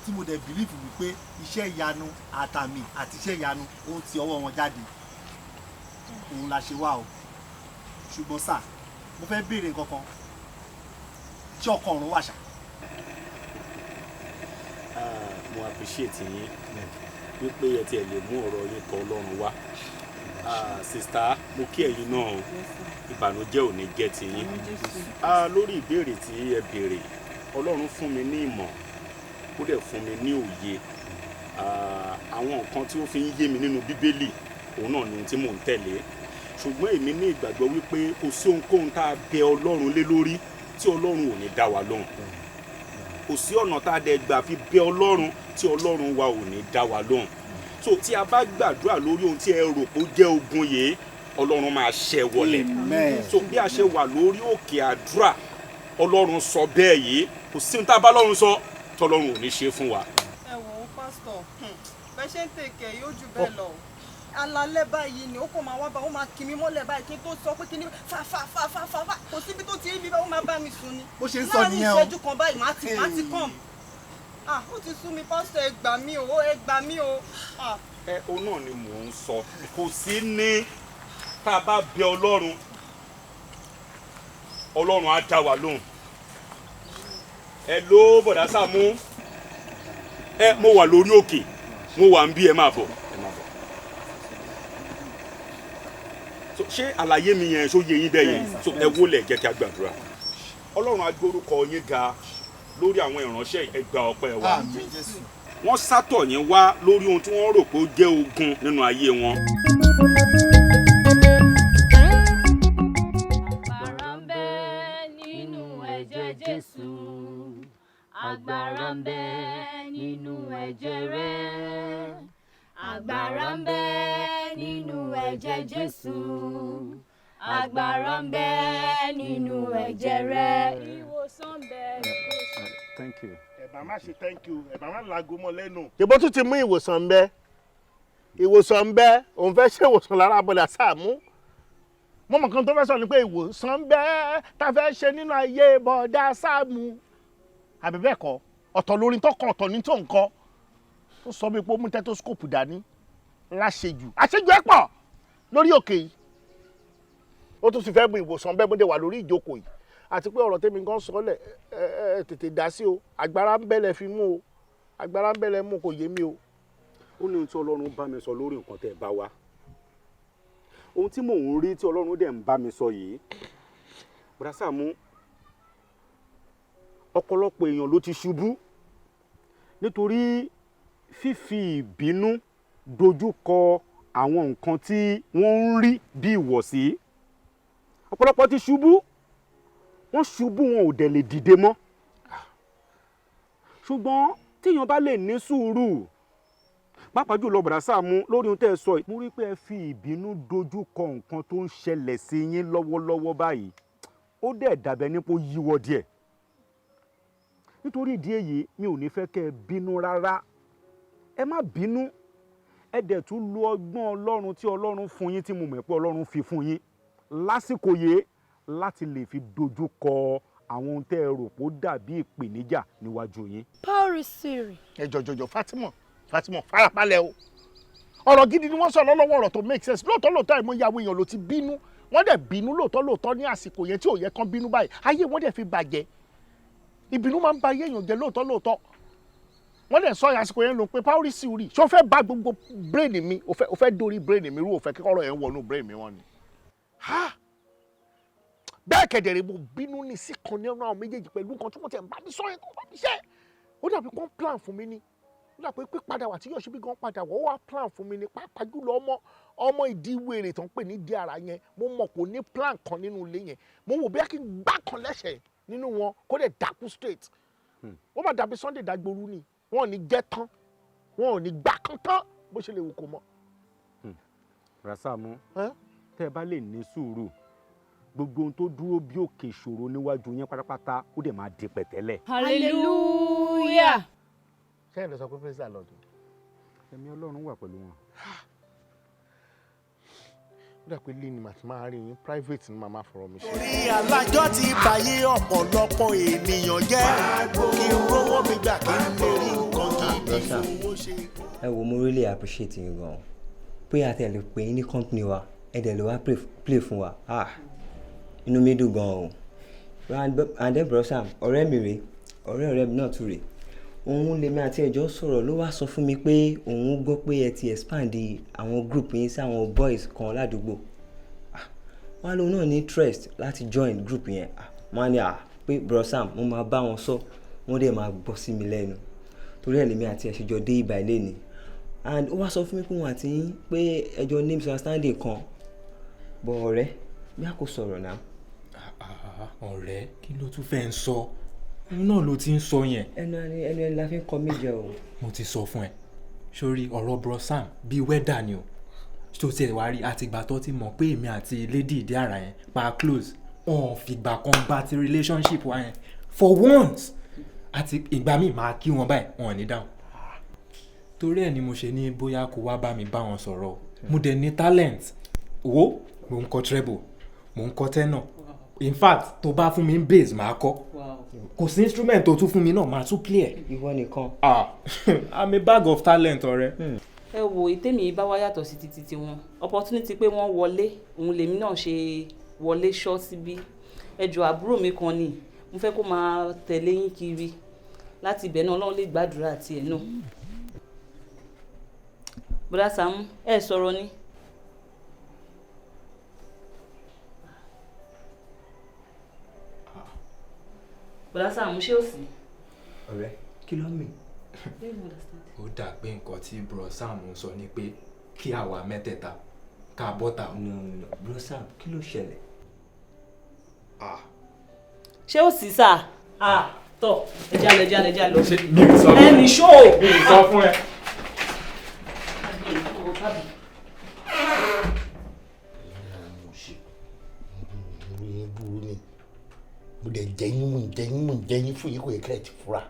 tí mo dẹ̀ believe wípé iṣẹ́ ìyanu àtàmì àti iṣẹ́ ìyanu ó ń ti ọwọ́ wọn jáde. Òun la ṣe wá o. Ṣùgbọ́n sà, mo fẹ́ béèrè nǹkan kan: ṣé ọkọ ọ̀run wà ṣá? Ah, mo appreciate yín wípé ẹ tiẹ̀ lè mú ọ̀rọ̀ yín tọ̀ Ọlọ́run wá. Ah, sister, mo kí ẹ̀yin náà o. Ìbànújẹ́ ò ní jẹ́ ti yín. Ah, lórí ìbéèrè tí ẹ béèrè, Ọlọ́run fún mi ní ìmọ̀, ó dẹ̀ fún mi ní òye. Ah, àwọn nǹkan tí ó fi ń yé mi nínú Bíbélì, òun náà ni ohun tí mò ń tẹ̀lé. Ṣùgbọ́n èmi ní ìgbàgbọ́ wípé kò sí ohunkóhun tá a bẹ Ọlọ́run lé lórí tí Ọlọ́run ò ní dá wa lóhùn. Kò sí ọ̀nà tá a dẹ̀ gbà fi bẹ Ọlọ́run tí Ọlọ́run wa ò ní dá wa lóhùn. So tí a bá gbàdúrà lórí ohun tí ẹ rò pé ó jẹ́ ogun yìí, Ọlọ́run máa ṣẹ́ wọlẹ̀. Amen. So bí a ṣe wà lórí òkè àdúrà, Ọlọ́run sọ bẹ́ẹ̀ yìí, kò sí ohun tá a bá Ọlọ́run sọ tọ́lọ́run ò ní ṣe fún wa. Ẹ wò ó, pásítọ̀, bẹ́ẹ̀ ṣe ń tèkẹ́ yóò jù bẹ́ẹ̀ lọ. Alalẹ́ báyìí ni ó kàn máa wá bá, ó máa kì mí mọ́lẹ̀ báyìí kí n tó sọ pé kí ni fa fa fa fa fa fa, kò síbi tó ti rí mi báyìí, ó máa bá mi sùn ni. Bó ṣe ń sọ Láàárín nìyẹn o. ìṣẹ́jú kan báyìí, màá ti kàn. Ah, ó ti sú mi, pásítọ̀, ẹ gbà mí o, ẹ gbà mí o. Ah. Ẹ òun náà ni mò ń sọ, kò sí ní tá a bá bẹ Ọlọ́run, Ọlọ́run á dá wa lóhùn. Ẹ ló bọ̀dá Sàámú, ẹ mo wà lórí òkè, mo wà ń bí, ẹ máa bọ̀, ẹ máa bọ̀. So, ṣé àlàyé mi yẹn ṣó yé yín bẹ́ẹ̀ yẹn? So ẹ wólẹ̀, jẹ́ kí a gbàdúrà. Ọlọ́run, á gbórúkọ yín ga lórí àwọn ìránṣẹ́, ẹ gba ọpẹ́ wa. Àmín Jésù. Wọ́n sátọ̀ yín wá lórí ohun tí wọ́n rò pé ó jẹ́ ogun nínú ayé wọn. Agbára ń bẹ nínú ẹ̀jẹ̀ Jésù. Agbára ń bẹ nínú ẹ̀jẹ̀ rẹ̀. Agbára ń bẹ nínú ẹ̀jẹ̀ Jésù. Agbára ń bẹ nínú ẹ̀jẹ̀ rẹ̀. Ìwòsàn ń bẹ. Thank you. Ẹ̀bà má ṣe thank you, ẹ̀bà má lago mọ́ lẹ́nu. Ṣèbó tún ti mú ìwòsàn ń bẹ, ìwòsàn ń bẹ, òun fẹ́ ṣe ìwòsàn lára bọ̀dà Sàámú. Mo mọ̀ kan tó fẹ́ sọ ni pé ìwòsàn ń bẹ tá a fẹ́ ṣe nínú ayé bọ̀dà Sàámú. Àbí bẹ́ẹ̀ kọ́? Ọ̀tọ̀ lórin tó kọ, ọ̀tọ̀ ní tó nǹkan tó sọ bí pé ó mú stethoscope dání láṣejù. Àṣejù ẹ̀ pọ̀. Lórí òkè yìí, ó tún sì fẹ́ bu ìwòsàn bẹ́ẹ̀, mo dé wà lórí ìjókòó yìí. Àti pé ọ̀rọ̀ tèmi gan sọ lẹ̀, ẹ ẹ tètè dá sí o. Agbára ń bẹ̀lẹ̀ fi mú o, agbára ń bẹ̀lẹ̀ mú, kò yé mi o. Ó ní ohun tí Ọlọ́run bá mi sọ lórí nǹkan tẹ́ ẹ bá wa, ohun tí mò ń rí tí Ọlọ́run dẹ̀ ń bá mi sọ yìí, Bùrá Sàámú, ọ̀pọ̀lọpọ̀ èèyàn ló ti ṣubú nítorí fífi ìbínú dojú kọ àwọn nǹkan tí wọ́n ń rí bí ìwọ̀sí. Ọ̀pọ̀lọpọ̀ ti ṣubú, wọ́n ṣubú, wọn ò dẹ̀ lè dìde mọ́. Ṣùgbọ́n tíyan bá lè ní sùúrù, pàápàá jùlọ Bùrá Sàámú, lórí ohun tẹ́ ẹ sọ yìí, mo rí pé ẹ fi ìbínú dojú kọ nǹkan tó ń ṣẹlẹ̀ sí yín lọ́wọ́lọ́wọ́ báyìí, ó dẹ̀ dàbẹ̀ nípò yíwọ́ díẹ̀. Nítorí ìdí èyí, mi ò ní fẹ́ kẹ́ ẹ bínú rárá. Ẹ má bínú. Ẹ dẹ̀ tún lo ọgbọ́n Ọlọ́run tí Ọlọ́run fún yín, tí mo mọ̀ pé Ọlọ́run fi fún yín lásìkò yìí, láti lè fi dojú kọ àwọn ohun tẹ́ ẹ rò pé ó dàbí ìpèníjà níwájú yín. Paul Siri. Ẹ jọjọjọ, Fatima, Fatima, farabalẹ̀ o. Ọ̀rọ̀ gidi ni wọ́n sọ lọ́wọ́, ọ̀rọ̀ tó make sense. Lóòótọ́ lóòótọ́, àìmọye àwọn èèyàn ló ti bínú, wọ́n dẹ̀ bínú lóòótọ́ lóòótọ́ ní àsìkò yẹn tí ò yẹ kán bínú báyìí, ayé wọ́n dẹ̀ fi bàjẹ́. Ìbínú máa ń ba ayé èèyàn jẹ́ lóòótọ́ lóòótọ́. Wọ́n dẹ̀ sọ àsìkò yẹn ló ń pe Paul Siri. Ṣé o fẹ́ bà gbogbo brain mi, o fẹ́ dórí brain mi rú, o fẹ́ kíkọ́rọ̀ yẹn wọnú brain mi wọ́n ni? Ha, bẹ́ẹ̀ kẹ̀dẹ̀rẹ̀, mo bínú ní sí kan ní ọ̀nà àwọn méjèèjì pẹ̀lú nǹkan tí wọ́n ti ń bá mi sọ yẹn kó bá mi ṣe. Ó dàbí kó ń plan fún mi ni. Ó dàbí pé padà wà tí yóò ṣe bí gan padà wọ́n wá plan fún mi ni, pàápàá jùlọ ọmọ ìdí wèrè tó ń pè ní ìdí ara yẹn. Mo mọ̀ kò ní plan kan nínú ilé yẹn. Mo wò bí kí n gbá kan lẹ́sẹ̀ nínú wọn, kó dẹ̀ dákú straight. Wọ́n máa dàbí Sunday Dagboru ni. Wọn ò ní jẹ́ tán, wọn ò ní gbá kan tán, bó ṣe lè wù kó mọ́. Bùrá Sàámú, tẹ́ ẹ bá lè ní sùúrù, gbogbo ohun tó dúró bí òkè ìṣòro níwájú yín pátápátá, ó dẹ̀ máa di pẹ̀tẹ́lẹ̀. Hallelujah. Ṣé ẹ lọ sọ pé praise the Lord? Ẹ̀mí Ọlọ́run wà pẹ̀lú wọn. Ó dà pé lẹ́ni màá ti máa rí yín private ni màá máa fọ̀rọ̀ mi ṣe. Orí alájọ ti báyé ọ̀pọ̀lọpọ̀ ènìyàn jẹ́. Kí n rówó mi gbà, kí n lè rí nǹkan gidi fowó ṣe. Ẹ wo, mo really appreciate yín gan pé a tẹ̀lé pé yín ní company wa, ẹ dẹ̀ lè wá play fún wa. Ah, inú mi dùn gan o. And then Bro Sam, ọ̀rẹ́ mi rèé, ọ̀rẹ́ ọ̀rẹ́ mi náà tún rèé. Òun lèmi àti ẹjọ́ sọ̀rọ̀ ló wá sọ fún mi pé òun gbọ́ pé ẹ ti expand àwọn group yín sí àwọn boys kan ládùúgbò. Ah, wọ́n á lóun náà ní interest láti join group yẹn. Ah, wọ́n á ní à pé Bro Sam, mo máa bá wọn sọ, wọ́n dẹ̀ máa gbọ́ sí mi lẹ́nu, torí ẹ̀ lèmi àti ẹ̀ ṣe jọ dé ibà ilé ni. And ó wá sọ fún mi pé òun àti yín pé ẹjọ́ ní misunderstanding kan bọ̀. Ọ̀rẹ́ bí a kò sọ̀rọ̀ náà. Ọ̀rẹ́, kí ló tún fẹ́ ń sọ? Òun náà ló ti ń sọ yẹn. Ẹnu ẹni ẹnu ẹni la fi ń kọ mí jẹ o. Mo ti sọ fún ẹ sórí ọ̀rọ̀ Bro Sam, bíi wẹ́dà ni o. Tó tiẹ̀ wá rí, àtìgbà tó ti mọ̀ pé èmi àti lady ìdí àrà yẹn pa close, wọn ò fìgbà kan bá ti relationship wa yẹn for once. Àti ìgbà míì máa kí wọn báyìí, wọn ò ní dáhùn. Torí ẹ̀ ni mo ṣe ní bóyá kó wá bá mi bá wọn sọ̀rọ̀ o. Mo dẹ̀ ní talent wo, mo ń kọ treble, mo ń kọ tenor. In fact, tó bá fún mi ní bass, máa kọ. Kò sí instrument tó tún fún mi náà, máa tún play ẹ̀. Ìwọ nìkan. Ah, I'm a bag of talent, ọ̀rẹ́. Ẹ wo, ìtẹ́mi bá wá yàtọ̀ sí títí tiwọn. Opportunity pé wọ́n wọlé, òun lèmi náà ṣe wọlé ṣọ́ síbí. Ẹ jọ̀ọ́, àbúrò mi kan ni mo fẹ́ kó máa tẹ̀lé yín kiri. Láti ibẹ̀ náà, Ọlọ́run lè gbàdúrà tiẹ̀ náà. Bọ́dá Sàámú, ẹ sọ̀rọ̀ ni. Bọ́dá Sàámú, ṣé ò sí? Ọ̀rẹ́, kí ló ń mì? Ó dà pé nǹkan tí Bro Sam ń sọ ni pé kí àwa mẹ́tẹ̀ẹ̀ta ká bọ́ta. No, no, Bro Sam, kí ló ṣẹlẹ̀? Ṣé ò sí sà? Ah, tọ, ẹ jálọ, ẹ jálọ, ẹ jálọ. Mi ò sọ fún ẹ ní ṣó. Mi ò sọ fún ẹ. Yín burú ni. Mo dẹ̀ jẹ́ yín, mo jẹ́ yín, mo jẹ́ yín fún yín. Kò yẹ kẹ́ ẹ ti fura.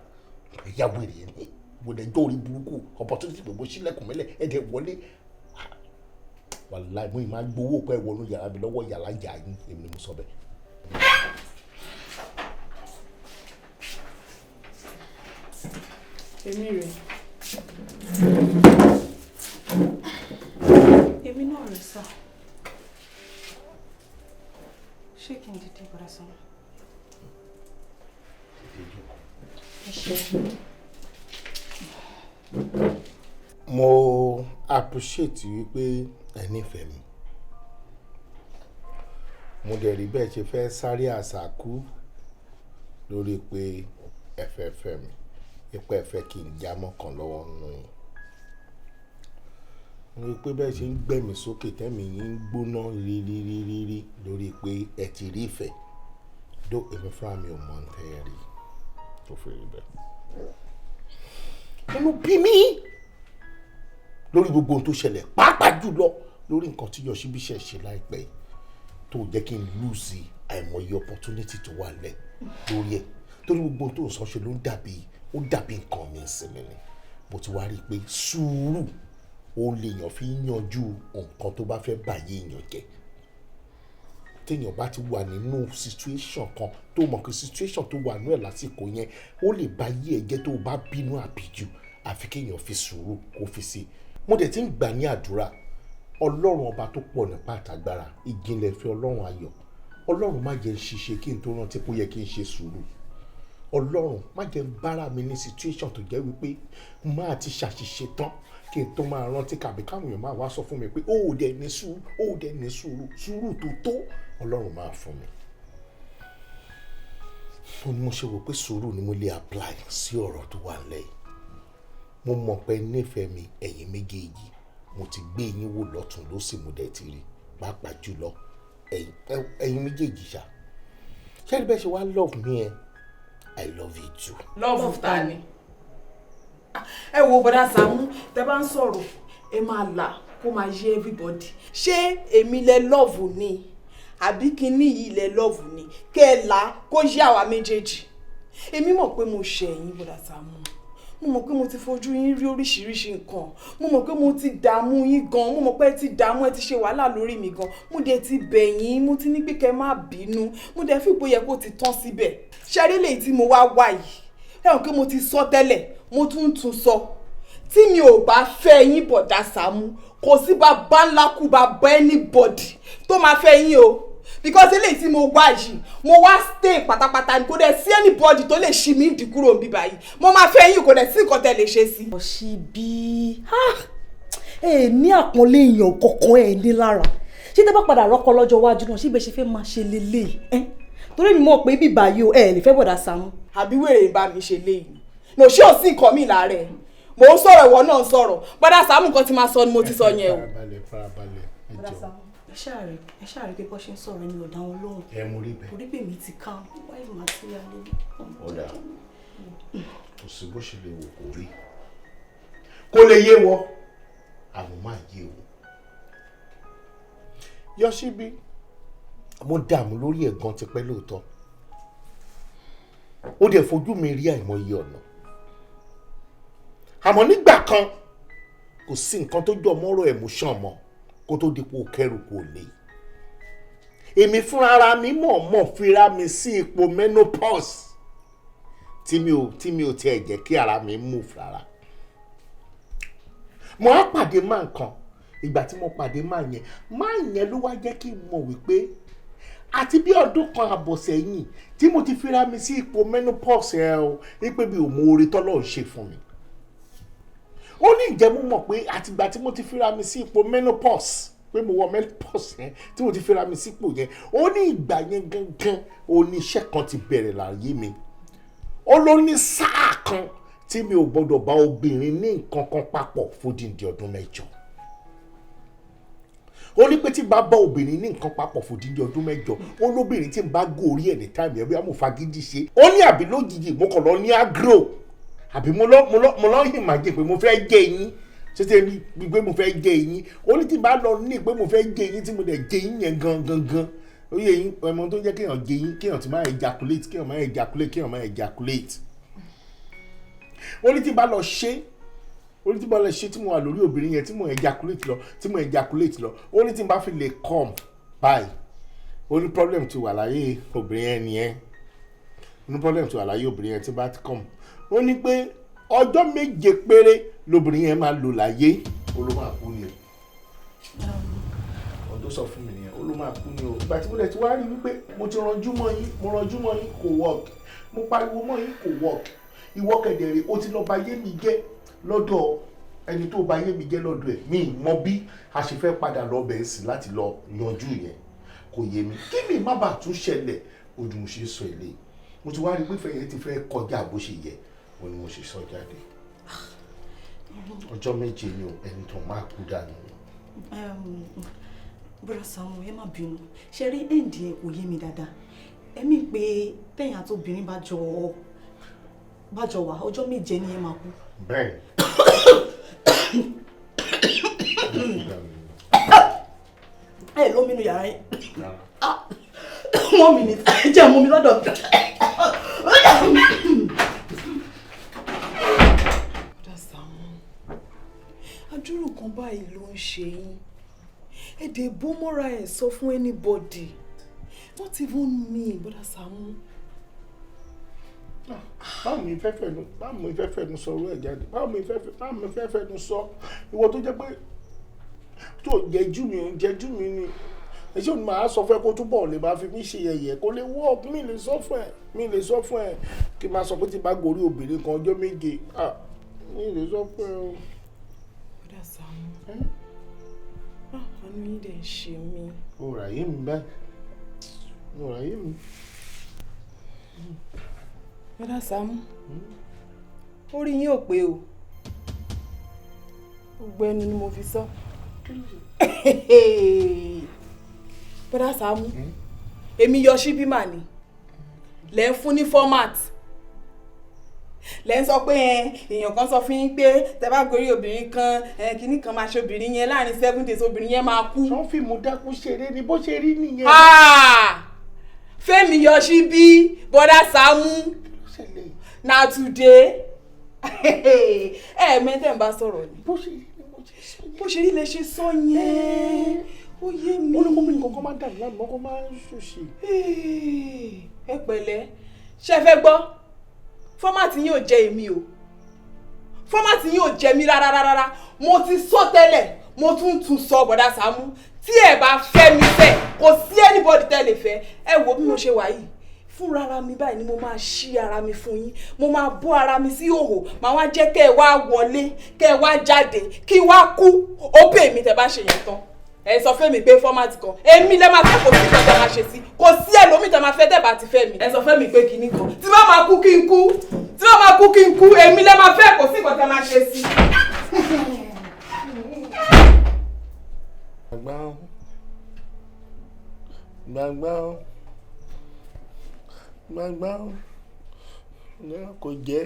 Ẹ̀yà wèrè ni. Mo dẹ̀ jó orí burúkú opportunity gbogbo sílẹ̀kùn mẹ́lẹ̀, ẹ̀ dẹ̀ wọlé. Wàláì, mo ì máa gbowó pẹ́ wọnú yàrá mi lọ́wọ́ yàrá yà yín. Èmi ni mo sọ bẹ́ẹ̀. Èmi rè, èmi náà rè sá. Ṣé kí n dìde, Bọ̀dá Sàámú? Dìde jókòó. Ẹ ṣé. Mo appreciate wípé ẹ nífẹ̀ẹ́ mi. Mo dẹ̀ rí bẹ́ẹ̀ ṣe fẹ́ sáré àṣàkú lórí pé ẹ fẹ́ fẹ́ mi, ipò ẹ fẹ́ kí n já mọ́kàn lọ́wọ́ nínú yín. Mo rí pé bẹ́ẹ̀ ṣe ń gbẹ̀mí sókè, tẹ́mi yín ń gbóná rírírírí lórí pé ẹ ti rí ìfẹ́ dó. Èmi fúnra mi ò mọ̀ ń tẹ́ ẹ rí tó fi rí bẹ́ẹ̀. Inú bí mi lórí gbogbo ohun tó ṣẹlẹ̀, pàápàá jùlọ lórí nǹkan tí Yọ̀ṣíbí ṣe ṣe láìpẹ́ yìí tó jẹ́ kí n lose àìmọye opportunity tó wà lẹ̀ lórí ẹ̀, torí gbogbo ohun tó ń sọ ṣe ló ń dàbí, ó dàbí nǹkan mi ìsinmi ni. Mo ti wá rí i pé sùúrù ó lèèyàn fi ń yanjú nǹkan tó bá fẹ́ báyé èèyàn jẹ́. Téèyàn bá ti wà nínú situation kan tó mọ̀ pé situation tó wà nínú ẹ̀ lásìkò yẹn, ó lè ba yé ẹ jẹ́ tó o bá bínú àbíjù, àfi kéèyàn fi sùúrù kó fi sí i. Mo dẹ̀ ti ń gbà ní àdúrà, Ọlọ́run ọba tó pọ̀ nípa àtàgbára, ìjìnlẹ̀ ìfẹ́, Ọlọ́run ayọ̀, Ọlọ́run, má jẹ́ ń ṣiṣẹ́ kí n tó rántí pé ó yẹ kí n ṣe sùúrù. Ọlọ́run, má jẹ́ ń bára mi ní situation tó jẹ́ wípé máa ti ṣàṣìṣe tán kí n tó máa rántí, kàbí káwọn èèyàn máa wá sọ fún mi pé ó ò dẹ̀ ní sùúrù, ó ò dẹ̀ ní sùúrù. Sùúrù tó tó, Ọlọ́run máa fún mi. Mo ní mo ṣe wò pé sùúrù ni mo lè apply sí ọ̀rọ̀ tó wà nílẹ̀ yìí. Mo mọ̀ pé nífẹ̀ẹ́ mi, ẹ̀yin méjèèjì. Mo ti gbé yín wò lọ́tún lósì, mo dẹ̀ ti rí, pàápàá jùlọ ẹ̀yin méjèèjì ṣá. Ṣé ẹni bẹ́ẹ̀ ṣe wá love me ẹ, I love you too. Love ta ni? Ẹ wo, Bọ́dá Sàámú, tẹ bá ń sọ̀rọ̀, ẹ máa là kó máa yé everybody. Ṣé èmi lẹ love ni àbí kinní yìí lẹ love ni? Kẹ́ ẹ là kó yé àwa méjèèjì. Èmi mọ̀ pé mo ṣẹ̀ yín, Bọ́dá Sàámú. Mo mọ̀ pé mo ti fojú yín rí oríṣiríṣi nǹkan. Mo mọ̀ pé mo ti dààmú yín gan. Mo mọ̀ pé ẹ ti dààmú, ẹ ti ṣe wàhálà lórí mi gan. Mo dẹ̀ ti bẹ̀ yín, mo ti ní pé kẹ́ má bínú. Mo dẹ̀ fi pé ó yẹ kó ti tán síbẹ̀. Ṣẹ́rí lèyí tí mo wá wá yìí, ẹ hàn pé mo ti sọ tẹ́lẹ̀, mo tún ń tún sọ: tí mi ò bá fẹ́ yín, Bọ̀dá Sàámú, kò sí bàbá ńlá kú bàbá anybody tó máa fẹ́ yín o, because eléyìí tí mo wá yìí, mo wá stay pátápátá ni. Kò dẹ̀ sí anybody tó lè ṣí mi ìdí kúrò níbí báyìí. Mo máa fẹ́ yín, kò dẹ̀ sí nǹkan tẹ́ lè ṣe sí. Ọ̀ṣibí, ẹ ní àpọ́nlé èèyàn kankan ẹ ní lára. Ṣé tẹ́ bá padà rọ́kọ lọ́jọ́ iwájú náà, ṣé ibẹ̀ ṣe fẹ́ máa ṣe lélẹ̀ ẹ́? Torí mi mọ̀ pé bíbá yìí o, ẹ lè fẹ́ Bọ̀dá Sàámú. Àbí wèrè ń bá mi ṣe léyìí? No, ṣé ò sí nǹkan mi lára ẹ? Mò ń sọ̀rọ̀, ìwọ náà ń sọ̀rọ̀. Bọ̀dá Sàámú, nǹkan tí máa sọ ni mo ti sọ yẹn o. Farabalẹ̀, farabalẹ̀, ẹ jọ̀ọ́. Ẹ ṣáà rí pé bọ́ ṣe ń sọ̀rọ̀, ẹni ò dá wọn lóhùn. Ẹ mú rí bẹ́ẹ̀. Torí pé mi ti ká wáyé material lé. Ọ̀dà, kò sí bó ṣe lè wò kó rí, kó lè yé wọ, àwọn máa yé o. Yọ̀ṣíbí, mo dààmú lórí ẹ̀ gan tipẹ́ lóòótọ́. Ó dẹ̀ fojú mi rí àìmọye ọ̀nà, àmọ́ nígbà kan kò sí nǹkan tó jọ mọ́rọ̀ emotion mọ́ kó tó dípò kẹrù kò lè. Èmi fúnra mi mọ̀ọ́mọ̀ fira mi sí ipò menopause tí mi ò tiẹ̀ jẹ́ kí ara mi move rárá. Mo á pàdé máa kan. Ìgbà tí mo pàdé máa yẹn ló wá jẹ́ kí n mọ̀ wípé àti bí ọdún 1.5 sẹ́yìn tí mo ti fira mi sí ipò menopause ẹ o, wípé mi ò mọ oore tọ́lọ́run ṣe fún mi. Ó ní ìjẹ́ mo mọ̀ pé àtìgbà tí mo ti fira mi sí ipò menopause, pé mo wọ menopause yẹn, tí mo ti fira mi sípò yẹn, ó ní ìgbà yẹn gangan ó ní iṣẹ́ kan ti bẹ̀rẹ̀ láyé mi. Ó ló ní sáà kan tí mi ò gbọ́dọ̀ bá obìnrin ní nǹkan kan papọ̀ fódìndí ọdún 8. Ó ní pé tí n bá bá obìnrin ní nǹkan papọ̀ fòdìdí ọdún 8, ó lóbìnrin tí n bá gòrí ẹ̀ ní time yẹn, bí mo fagídí ṣe, ó ní àbí lójijì mo kàn lọ ní agro, àbí mo lọ imagine pé mo fẹ́ jẹ eyín tètè ní pé mo fẹ́ jẹ eyín. Ó ní tí n bá lọ ní pé mo fẹ́ jẹ eyín, tí mo dẹ̀ jẹ eyín yẹn gan gan gan, ó yẹ eyín ọmọ tó ń jẹ́ kéèyàn jẹ eyín, kéèyàn ti máa ejaculate, kéèyàn máa ejaculate, kéèyàn máa ejaculate. Ó ní tí n bá lọ ṣe, ó ní tí mo lọ ṣe, tí mo wà lórí obìnrin yẹn, tí mo ejaculate lọ, tí mo ejaculate lọ, ó ní tí n bá fi lè come báyìí, ó ní problem ti wà láyé obìnrin yẹn nìyẹn. Ó ní problem ti wà láyé obìnrin yẹn tí bá ti come. Ó ní pé ọjọ́ 7 péré lobìnrin yẹn máa lò láyé, ó ló máa kú ni o. Tó sọ fún mi nìyẹn, ó ló máa kú ni o. Ìgbà tí mo dẹ̀ ti wá rí wípé mo ti ranjú mọ́ yín, mo ranjú mọ́ yín, kò work. Mo pariwo mọ́ yín, kò work. Ìwọ kẹ̀dẹ̀rẹ̀, ó ti lọ bà yé mi jẹ́ lọ́dọ̀ ẹni tó bà yé mi jẹ́ lọ́dọ̀ ẹ̀. Mi mọ bí a ṣe fẹ́ padà lọ bẹ̀ẹ́ sí láti lọ yanjú yẹn, kò yé mi. Kí mi má bàa tún ṣẹlẹ̀ ojú mo ṣe sọ ilé, mo ti wá rí pé ìfẹ́ yẹn ti fẹ́ kọjá bó ṣe yẹ, mo ni mo ṣe sọ jáde. Ọjọ́ 7 ni o, ẹni tó máa kú dànù. Bọ́dà Sàámú, ẹ má bínú, ṣe rí ẹ̀ǹdì ẹ̀ kò yé mi dáadáa. Ẹ̀mí pé tẹ̀yìn àti obìnrin bá jọ wà, ọjọ́ 7 ni ẹ máa kú. Bẹ́ẹ̀. Ẹ lómi inú yàrá yín. 1 minute, jẹ́ mú mi lọ́dọ̀. Bọ́dà Sàámú, àdúrò kan báyìí ló ń ṣe yín. Èdè bó mọ́ra ẹ̀ sọ fún anybody, not even me, Bọ́dà Sàámú. Báwo mi fẹ́ fẹ́nu sọ orú ẹ̀ jáde? Báwo mi fẹ́ fẹ́nu sọ? Ìwọ tó jẹ́ pé tó jẹ́jú mi, ò jẹ́jú mi ni. Èsì òní máa sọ fún ẹ kó túbọ̀ lè máa fi mí ṣe yẹ̀yẹ́, kó lè work. Mi lè sọ fún ẹ, mi lè sọ fún ẹ kí n máa sọ pé tí bá gorí obìnrin kan ọjọ́ 7, mi lè sọ fún ẹ o. Bọ́dà Sàámú, àánú yín dẹ̀ ń ṣe mí. O rà yé mi báyìí, o rà yé mi. Bọ́dà Sàámú, orí yín ò pé o, gbogbo ẹnu ni mo fi sọ. Bọ́dà Sàámú, èmi yọ síbí mà ní lẹ́ ń fún ní format, lẹ́ ń sọ pé èèyàn kan sọ fún yín pé tẹ́ bá gorí obìnrin kan, kinní kan máa ṣe obìnrin yẹn láàrin 7 days, obìnrin yẹn máa kú. Sọ fíìmù dákú ṣeré ni bó ṣe rí nìyẹn. Fẹ́mi yọ síbí, Bọ́dà Sàámú, na today ẹ mẹ́tẹ̀ ń bá sọ̀rọ̀ ni. Bó ṣe rí ni mo ṣe sọ yẹn. Bó ṣe rí lẹ ṣe sọ yẹn. Ó yé mi. Ó ní kóbìnrin kankan máa ń dàbí láàmú, kó máa ń ṣòṣì. Ẹ pẹ̀lẹ́, ṣé ẹ fẹ́ gbọ́? Fọ́mátì yín ò jẹ èmi o, fọ́mátì yín ò jẹ mí rárá rárá. Mo ti sọ tẹ́lẹ̀, mo tún sọ, Bọ́dà Sàámú, tí ẹ bá fẹ́ mi fẹ́, kò sí anybody tẹ́ lè fẹ́. Ẹ wo bí mo ṣe wà yìí, fúnra ara mi báyìí ni mo máa ṣí ara mi fún yín, mo máa bọ́ ara mi sí ìhòhò, màá wá jẹ́ kẹ́ ẹ wá wọlé, kẹ́ ẹ wá jáde, kí n wá kú. Ó pè mí tẹ́ bá ṣe yẹn tán. Ẹ sọ fún mi pé fọ́mátì kan èmi lẹ́ máa fẹ́, kò sí ìtọ́jà máa ṣe sí, kò sí ẹlòmíì tẹ́ máa fẹ́ tẹ́ bá ti fẹ́ mi. Ẹ sọ fún mi pé kinní kan tí bá máa kú kí n kú, tí bá máa kú kí n kú, èmi lẹ́ máa fẹ́, kò sí ìkọ̀tẹ́ máa ṣe sí. Gbàngbà gbàngbà kò jẹ́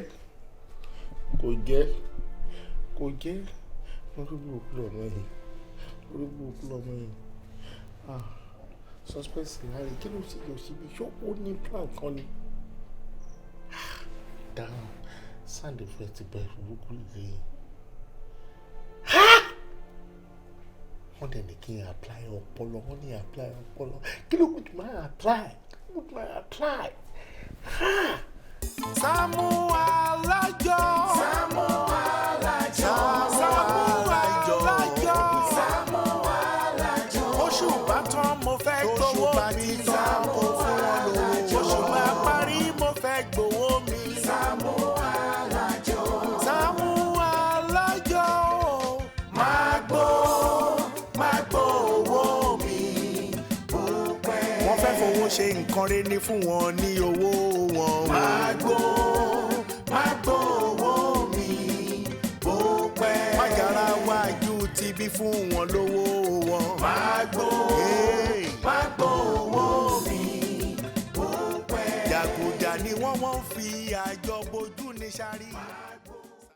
kò jẹ́ kò jẹ́. Orí burúkú lọ́mọ yìí, orí burúkú lọ́mọ yìí. Ah, suspense láre, kí ló ṣe yọ síbi? Ṣó ó ní plan kan ni? Dáhùn sound effect bẹ̀rù burúkú lẹ́yìn. Wọ́n dẹ̀ ní kí n apply ọpọlọ, wọ́n ní apply ọpọlọ. Kí ló kù tí máa apply? Kí ló kù tí máa apply? Sàámú Alájọ. Sàámú Alájọ. Sàámú Alájọ. Sàámú Alájọ. Oṣù bá tán mo fẹ́ gbowó mi. Sàámú Alájọ. Oṣù bá parí mo fẹ́ gbowó mi. Sàámú Alájọ. Sàámú Alájọ. Máa gbó, máa gbó owó mi. Wọ́n fẹ́ fowó ṣe nǹkan rẹ̀ ní fún wọn ní owó wọn. Máa gbó, máa gbó owó mi. Bó pẹ́. Májàra wájú ti bí fún wọn lówó wọn. Máa gbó, máa gbó owó mi. Bó pẹ́. Jàgùjà ni wọ́n fi àjọ bojú ní sáré.